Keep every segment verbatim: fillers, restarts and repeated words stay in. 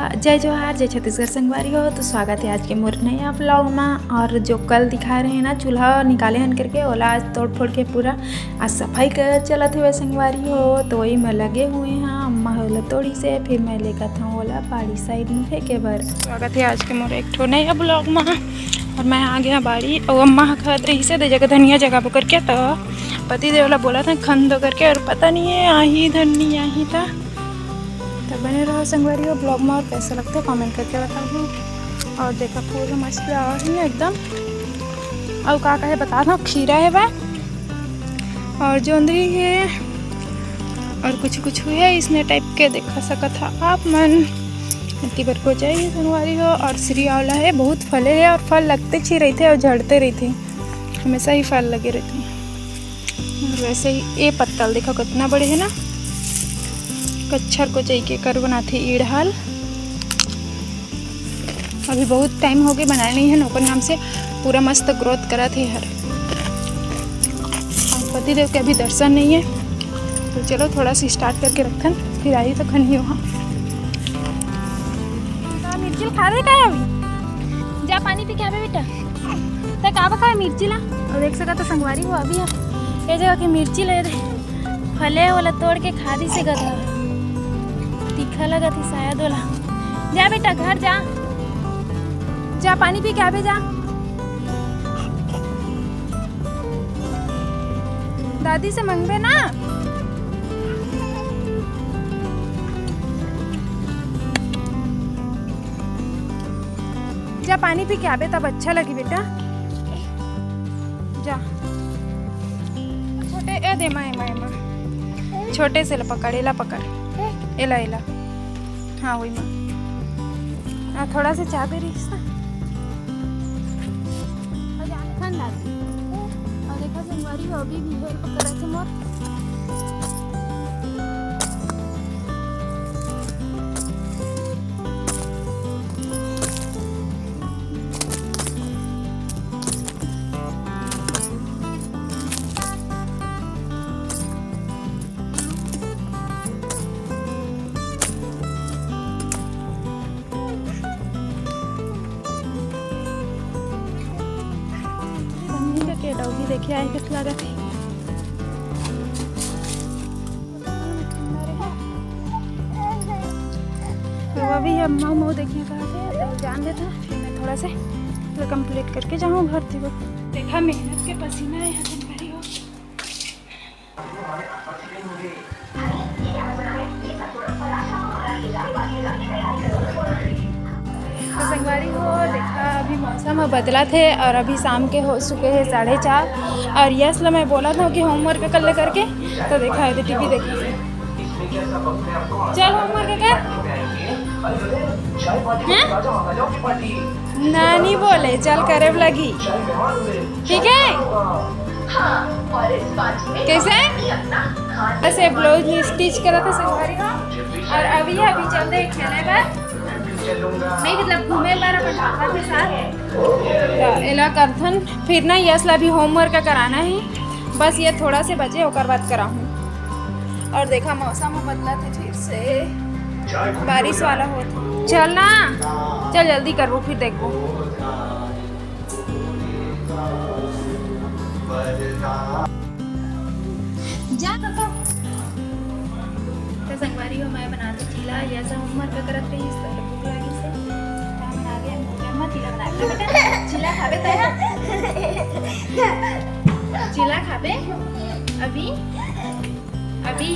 जय जोहार, जय छत्तीसगढ़ संगवारी हो। तो स्वागत है आज के मोर नया vlog मा। और जो कल दिखाए रहे ना चूल्हा निकाले हन करके, ओला आज तोड़ फोड़ के पूरा आज सफाई कर चलत हुए संगवारी हो। तो वही मैं लगे हुए हैं, अम्मा ह ओला तोड़ी से, फिर मैं लेकर था ओला बाड़ी side में फेंके बर। स्वागत है आज के मोर एक ठो नया vlog मा। और मैं आ गया बाड़ी, और अम्मा ह कहत रही से दे जगह धनिया जगाबो करके, तो पति देव ला बोला था खन दो करके, और पता नहीं है आही धन नहीं आही था। तो बने रहो संगवारी हो vlog में, और कैसा लगता है comment करके बताओ। और देखा पूरा मस्त flower है एकदम। और का का है बता दो, खीरा है बा, और जोंदरी है, और कुछ कुछ हुए है इसने type के देखा सकत हा आप मन। इतनी बर को चाहिए संगवारी हो। और श्री आंवला है, बहुत फले है और फल लगते ही रहते और झड़ते रहते, हमेशा ही फल लगे रहते हैं। और वैसे ही ये पत्तल देखो कितना बड़े है ना, कच्छर को चाहिए कर बनाते ईड़हाल। अभी बहुत time हो गए बनाए नहीं है, ओकर नाम से पूरा मस्त growth करत है हर। और पतिदेव के अभी दर्शन नहीं है, तो चलो थोड़ा सा start करके रखन, फिर आई तो खन ही वहाँ। मिर्ची खा रहे का अभी? जा पानी पी के आवे बेटा। त का बका मिर्ची ला? और देख सका तो संगवारी हो अभी ये जगह के मिर्ची ले दे। फले वाला तोड़ के खा दी से गधा। तीखा लगा थी शायद वाला। जा बेटा घर जा। जा पानी पी के आवे जा। दादी से मंगबे ना। जा पानी पी के आबे तब अच्छा लगी बेटा। जा। छोटे ए दे माए माए माँ। छोटे से ला पकड़, एला पकड़। एला एला। हाँ वही माँ। हाँ थोड़ा सा चाबे रही सा। और जाने खान डाल। और देखा संगवारी हो अभी भी हेल्प करत है मोर। मम्मी का के डौगी देखे आए, कैसे लगा थे? तो अभी अम्मा मऊ देखिए कहाँ थे, तो जान देता, फिर मैं थोड़ा से complete करके जाऊँ घर ती। देखा, मेहनत के पसीना है, हजम करी हो। तो संगवारी हो, देखा, अभी मौसम ह बदलत हे और अभी शाम के हो चुके हैं साढ़े चार। और यश ला मैं बोला था कि homework कर ले करके, तो देखा है तो टीवी देखी। चल homework कर। हैं? नानी बोले चल करे लगी। ठीक है। कैसे? बस ये ब्लाउज stitch करा था संगवारी हो। और अभी, अभी चल रहे खेले बर। नहीं, मतलब घूमे बर अपन पापा के साथ। तो एला करथन, फिर ना यश ला भी homework का कराना है। बस ये थोड़ा से बचे, ओकर बाद कराहूँ। और देखा, मौसम बदलत हे फिर से, बारिश वाला होत। चल ना, चल जल्दी करबो, फिर देखबो। जा तो, तो संगवारी हो, मैं बनात हूँ चीला, यश ह homework करत रहिस, तो भूख लागिस हे। तो हमन आ गए मोर घर में चीला बना के। बेटा, चीला खाबे तो? चीला खाबे? अभी? अभी?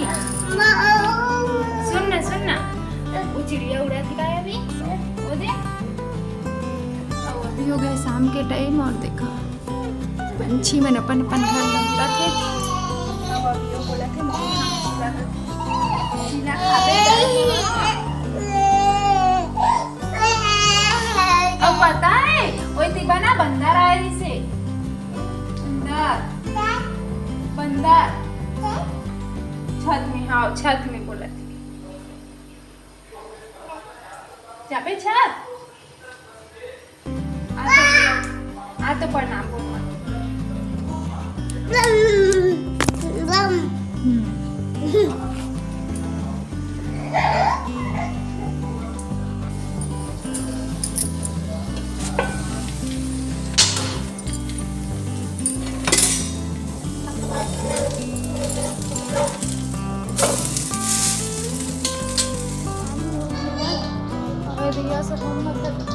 सुन ना, सुन ना, वो चिड़िया उड़त हे का अभी? वो दे। अब अभी हो गए शाम के time और देखा, पंछी मन अपन अपन घर लौटत हे। अब अभी वो बोलत हे, "मम्मी, हम चीला खाबे।" अब पता है, वो इतनी बना बंदर आए रहिसे। बंदर। बंदर। छत में, हाँ, छत में बोलत हे। जाबे छत? आ तो, आ तो प्रणाम बोल। हम्म। भैया सब हम मतलब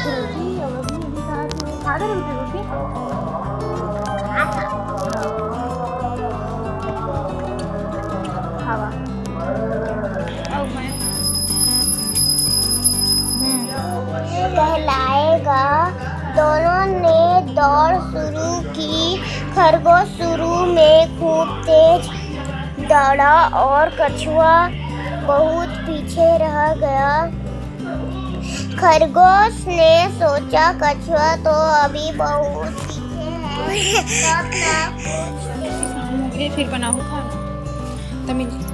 रोटी और अभी अभी कहा थे, खा दे रोटी, रोटी। खावा। अब मैं, हम्म। कहलाएगा। दोनों ने दौड़ शुरू की। खरगोश शुरू में खूब तेज दौड़ा और कछुआ बहुत पीछे रह गया। खरगोश ने सोचा, "कछुआ तो अभी बहुत पीछे है, तब तक कुछ देर।" मुझे फिर बनाओ खाना। तमिल।